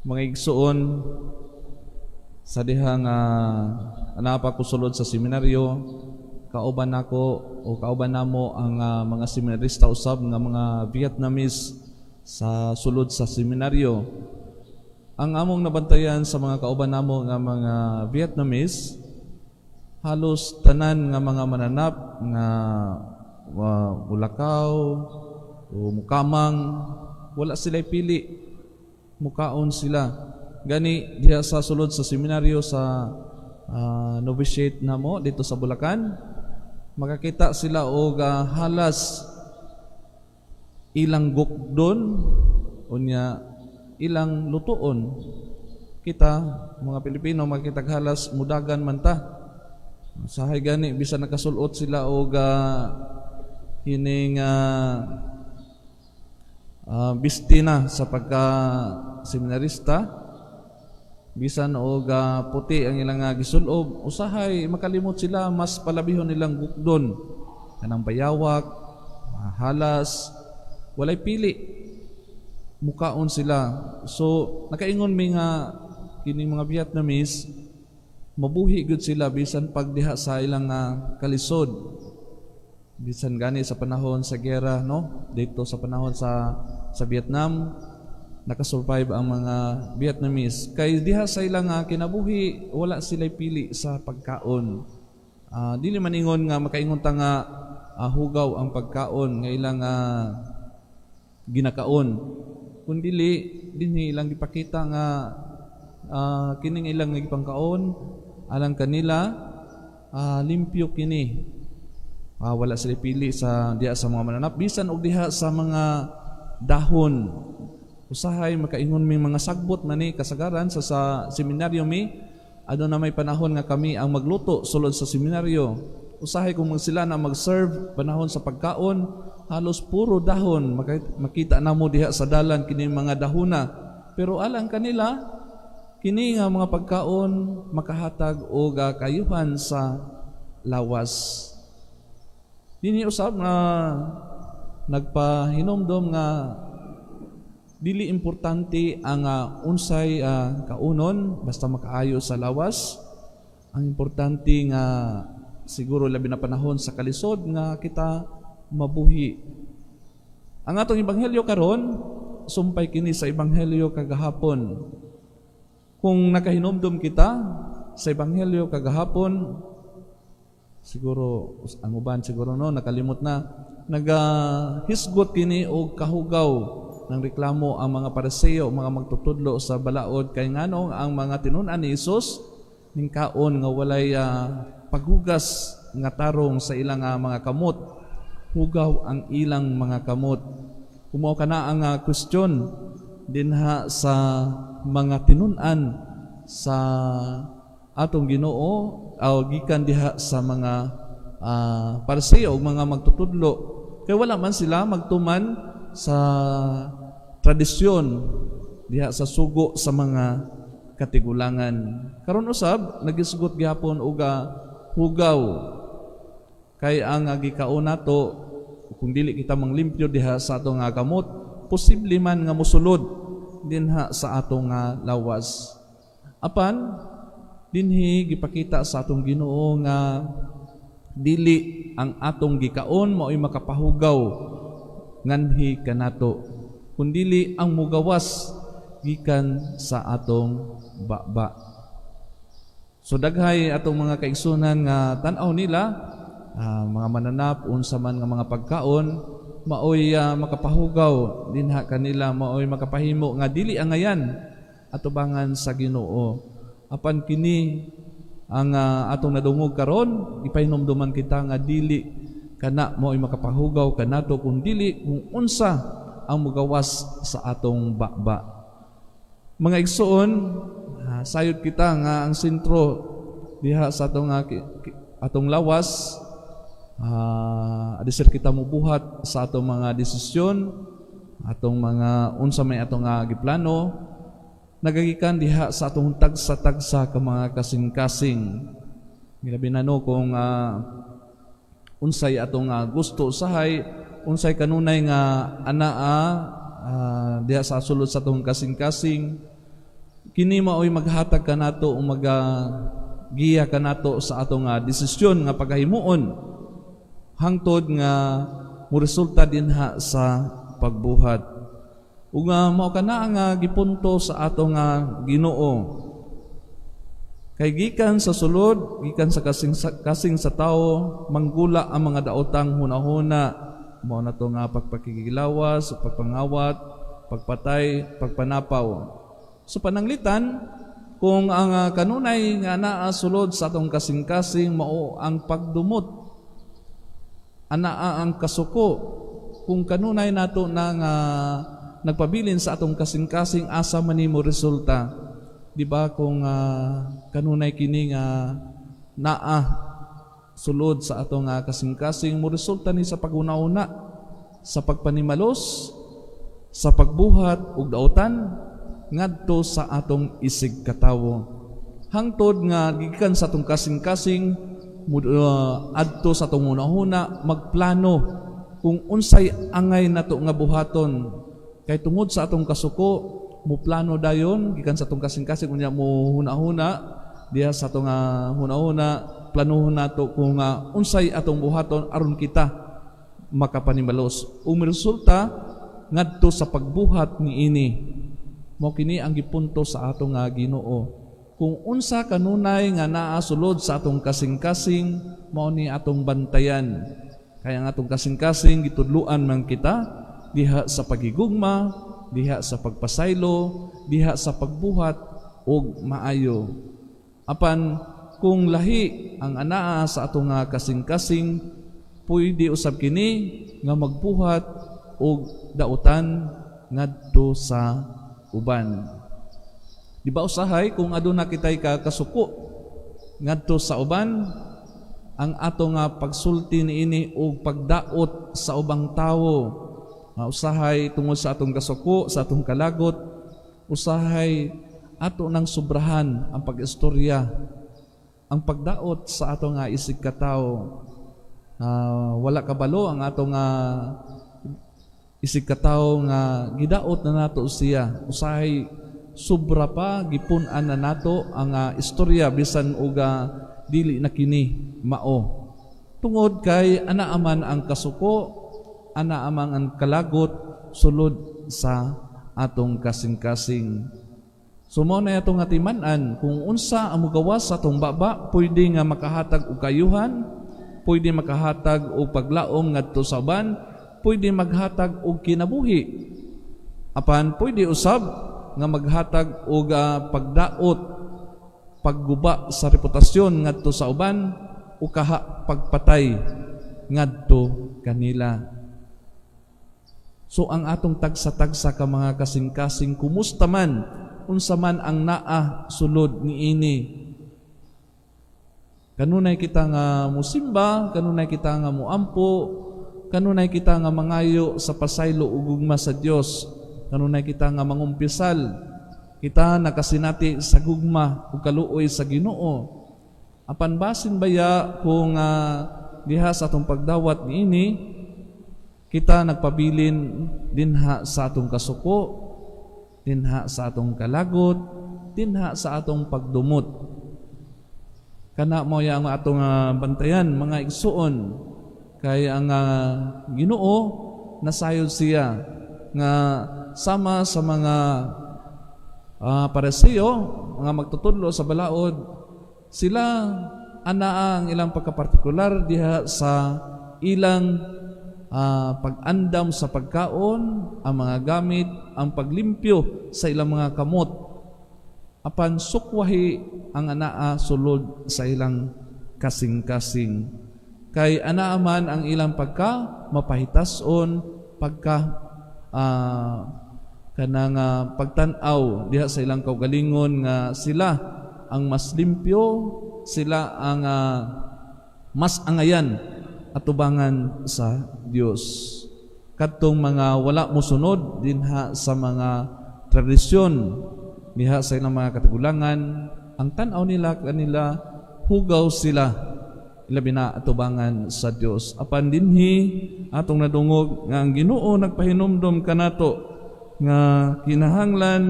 Mga igsuon, sa diha nga naa pa ko sulod sa seminaryo, kauban nako o kauban namo ang mga seminarista usab nga mga Vietnamese sa sulod sa seminaryo. Ang among nabantayan sa mga kauban namo nga mga Vietnamese, halos tanan nga mga mananap nga mulakaw o mukamang, wala sila pili, mukaon sila. Gani diha sa sulod sa seminaryo, sa novitiate namo dito sa Bulacan, makakita sila og halas ilang gukdon, unya ilang lutuon. Kita mga Pilipino, makita halas mudagan man ta. Sahay gani bisan nakasulot sila og kining bisti na sa pagka seminarista, bisan og puti ang ilang gisulob, usahay makalimot sila, mas palabihon nilang gukdon kanang bayawak, halas walay pili, mukaon sila. So nakaingon mi nga kining mga Vietnamese, mabuhi gud sila bisan pagdiha sa ilang kalisod, bisan gani sa panahon sa gera, no? Dito sa panahon sa Vietnam, nakasurvive ang mga Vietnamese kay diha sa ilang kinabuhi, wala sila pili sa pagkaon. Dili man ingon nga makaingon ta nga hugaw ang pagkaon nga ilang ginakaon, kun dili dinhi ilang gipakita nga kining ilang gipangkaon alang kanila, limpyo kini. Wala sila pili sa diha sa mga mananap, bisan og diha sa mga dahon. Usahay makaingon mi, mga sagbot man ni kasagaran sa seminaryo mi, aduna may panahon nga kami ang magluto sulod sa seminaryo. Usahay kung sila na mag-serve panahon sa pagkaon, halos puro dahon. Makita namo diha sa dalan kini mga dahona, pero alang kanila kini nga mga pagkaon makahatag og kayuhan sa lawas. Dinhi usab nga nagpahinomdom nga dili importante ang unsay kaunon basta makaayo sa lawas. Ang importante nga siguro, labi na panahon sa kalisod, nga kita mabuhi. Ang atong ebanghelyo karon, sumpay kini sa ebanghelyo kagahapon. Kung nakahinumdum kita sa ebanghelyo kagahapon, siguro ang uban siguro, no, nakalimot na. Nagahisgot kini og kahugaw ng reklamo ang mga Pariseo, mga magtutudlo sa balaod, kay nganong ang mga tinun-an ni Hesus ningkaon nga walay paghugas nga tarong sa ilang mga kamot, hugaw ang ilang mga kamot. Kumo kana ang question dinha sa mga tinun-an sa atong Ginoo o gikan diha sa mga Pariseo o mga magtutudlo, kay wala man sila magtuman sa tradisyon diha sa sugo sa mga katigulangan. Karon usab nagisgot gihapon og hugaw kay ang gikaon nato, kung dili kita manglimpyo diha sa atong nga kamot, posible man nga mosulod dinha sa atong nga lawas. Apan dinhi gipakita sa atong Ginoo nga dili ang atong gikaon mao'y makapahugaw nganhi kanato, kundili ang mugawas gikan sa atong baba. So daghay atong mga kaigsunan nga tan-aw nila mga mananap, unsa man nga mga pagkaon maoy makapahugaw dinha kanila, maoy makapahimo nga dili angayan atubangan sa Ginoo. Apan kini ang atong nadungog karon, ipahinumduman kita nga dili kana maoy makapahugaw kanato, kung dili kung unsa ang mugawas sa atong baba. Mga igsuon, sayod kita nga ang sentro diha sa atong atong lawas, adisir kita mubuhat sa atong mga desisyon, atong mga unsa may atong giplano, nagagikan diha sa atong tagsa-tagsa ka mga kasing-kasing. Labi na, no, kung unsay atong gusto usahay, unsay kanunay nga anaa diha sa sulod sa atong kasing-kasing. Kini maoy maghatag kanato o maga giya kanato sa atong desisyon nga paghahimuon hangtod nga moresulta dinha sa pagbuhat. Ug mao kana nga gipunto sa atong Ginoo. Kay gikan sa sulod, gikan sa kasing sa tawo, manggula ang mga daotang hunahuna. Mao na to nga pagpakikilawas, pagpangawat, pagpatay, pagpanapaw. So pananglitan, kung ang kanunay nga naa sulod sa atong kasing-kasing mao ang pagdumot, anaa ang kasuko, kung kanunay nato na nga nagpabilin sa atong kasing-kasing, asa man nimo resulta? Di ba kung kanunay kini nga naa sulod sa atong kasing-kasing, mo resulta ni sa paghuna-una, sa pagpanimalos, sa pagbuhat og daotan ngadto sa atong isig katawo, hangtod nga gikan sa atong kasing-kasing adto sa atong hunahuna, magplano kung unsay angay nato nga buhaton. Kay tungod sa atong kasuko, mo plano dayon gikan sa atong kasing-kasing, unya mo hunahuna diha sa atong hunahuna, planuhon nato kung unsay atong buhaton aron kita makapanimalos, ug resulta ngadto sa pagbuhat niini. Mao kini ang gipunto sa atong nga Ginoo: kung unsa kanunay nga naa sulod sa atong kasing-kasing, mao ni atong bantayan. Kaya ang atong kasing-kasing gitudluan man kita diha sa pagigugma, diha sa pagpasaylo, diha sa pagbuhat og maayo. Apan kung lahi ang anaa sa atong nga kasing-kasing, pwede usab kini nga magbuhat og dautan ngadto sa uban. Di ba usahay kung aduna kitay ka kasuko ngadto sa uban, ang ato nga pagsulti niini og pagdaot sa ubang tawo, nga usahay tungod sa atong kasuko, sa atong kalagot, usahay ato nang sobrahan ang pag-istorya, ang pagdaot sa ato nga isig katawo. Wala kabalo ang ato nga isig katawo nga gidaot na nato siya. Usahay sobra pa, gipun-an na nato ang istorya bisan uga dili na kini mao. Tungod kay anaa man ang kasuko, anaa man ang kalagot sulod sa atong kasing-kasing. So mao na atong atiman-an kung unsa ang mugawas sa atong baba, pwede nga makahatag og kayuhan, pwede makahatag og paglaom ngadto sa uban, pwede maghatag og kinabuhi. Apan pwede usab nga maghatag og pagdaot, pagguba sa reputasyon ngadto sa uban o kaha pagpatay ngadto kanila. So ang atong tagsa-tagsa ka mga kasing-kasing, kumusta man, unsa man ang naa sulod niini? Kanunay kita nga musimba, kanunay kita nga muampo, kanunay kita nga mangayo sa pasaylo ug gugma sa Dios, kanunay kita nga mangumpisal, kita nakasinati sa gugma ug kaluoy sa Ginoo. Apan basin baya kung diha sa atong pagdawat niini, kita nagpabilin dinha sa atong kasuko, dinha sa atong kalagot, dinha sa atong pagdumot? Kana mao ang atong bantayan, mga igsuon, kay ang Ginoo nasayod siya nga sama sa mga Pariseo, mga magtutudlo sa balaod, sila anaa ang ilang pagkapartikular diha sa ilang pag-andam sa pagkaon, ang mga gamit, ang paglimpyo sa ilang mga kamot. Apan sukwahi ang anaa sulod sa ilang kasing-kasing. Kay anaa man ang ilang pagka mapahitason, pagka kanang pagtan-aw diha sa ilang kaugalingon nga sila ang mas limpyo, sila ang mas angayan atubangan sa Dios. Kadtong mga wala mosunod dinha sa mga tradisyon diha sa ilang mga katigulangan, ang tan-aw nila kanila, hugaw sila ilabi na atubangan sa Dios. Apan dinhi atong nadungog nga ang Ginoo nagpahinumdom kanato nga kinahanglan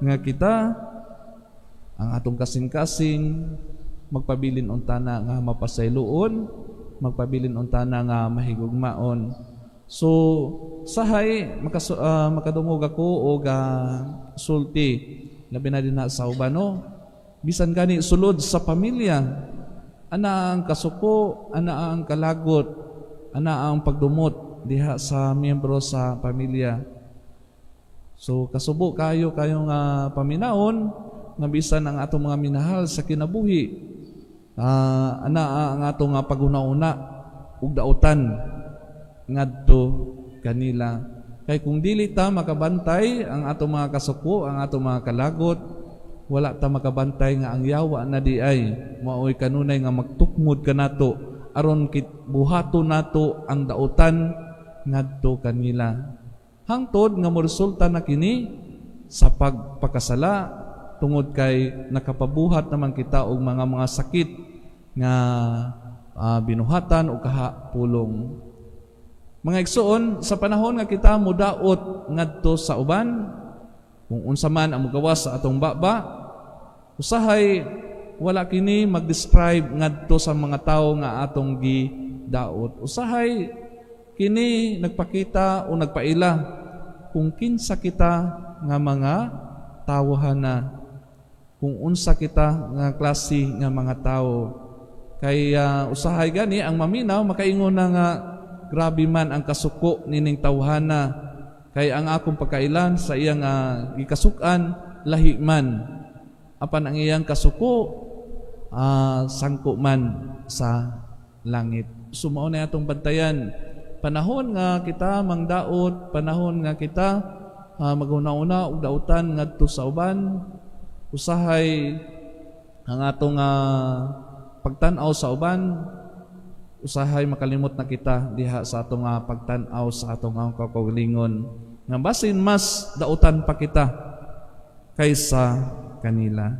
nga kita Ang atong kasing-kasing, magpabilin unta na nga mapasayloon, magpabilin unta na nga mahigugmaon. So sahay makadungog ako og sulti, labi na dinha sa uban, no? Bisan gani sulod sa pamilya, ana ang kasuko, ana ang kalagot, ana ang pagdumot diha sa miyembro sa pamilya. So kasubo kayo kayo nga paminawon nga bisan ang atong mga minahal sa kinabuhi, ana ang atong nga paghuna-una ug dautan ngadto kanila. Kay kung dili ta makabantay ang atong mga kasuko, ang atong mga kalagot, wala ta makabantay nga ang yawa na diay maoy kanunay nga magtukmod kanato aron kit buhaton nato ang dautan ngadto kanila, hangtod nga moresulta na kini sa pagpakasala, tungod kay nakapabuhat naman kita og mga sakit nga binuhatan o kaha pulong. Mga igsoon, sa panahon nga kita mudaot ngadto sa uban, kung unsa man ang mugawas sa atong baba, usahay wala kini mag-describe ngadto sa mga tawo nga atong gidaot. Usahay kini nagpakita o nagpaila kung kinsa kita nga mga tawhana, kung unsa kita nga klase nga mga tawo. Kay usahay gani ang maminaw makaingon na nga "Grabe man ang kasuko nining tawhana, kay ang akong pagkailan sa iyang gikasukan lahi man, apan ang iyang kasuko sangko man sa langit." So mao na atong bantayan panahon nga kita mangdaot, panahon nga kita maghuna-una og dautan ngadto sa uban. Usahay ang atong pagtan-aw sa uban, usahay makalimot na kita diha sa atong pagtan-aw sa atong kaugalingon nga basin mas dautan pa kita kaysa kanila.